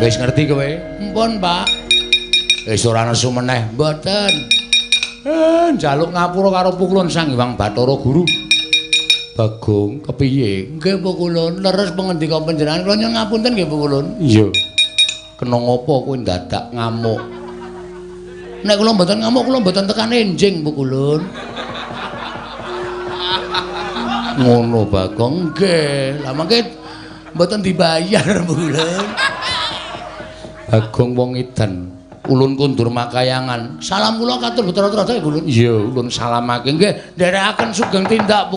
Wis ngerti kowe? Mpun, Pak. Wis ora nesu meneh. Mboten. Njaluk ngapura karo Pukulun Sang Hyang Bathara Guru. Bagong, kepiye? Nggih, Pukulun, leres pangendika panjenengan. Kula nyuwun ngapunten nggih, Pukulun. Iya. Kena ngopo kowe dadak ngamuk? Nek kula mboten ngamuk, kula mboten tekan enjing, Pukulun. Ngono, Bagong. Nggih. Lah mangke mboten dibayar, Pukulun. Bagong wong edan. Ulun kundur makayangan. Salam kula katur Bathara Trada, Ulun. Iya, ulun salamake. Nggih, nderekaken sugeng tindak.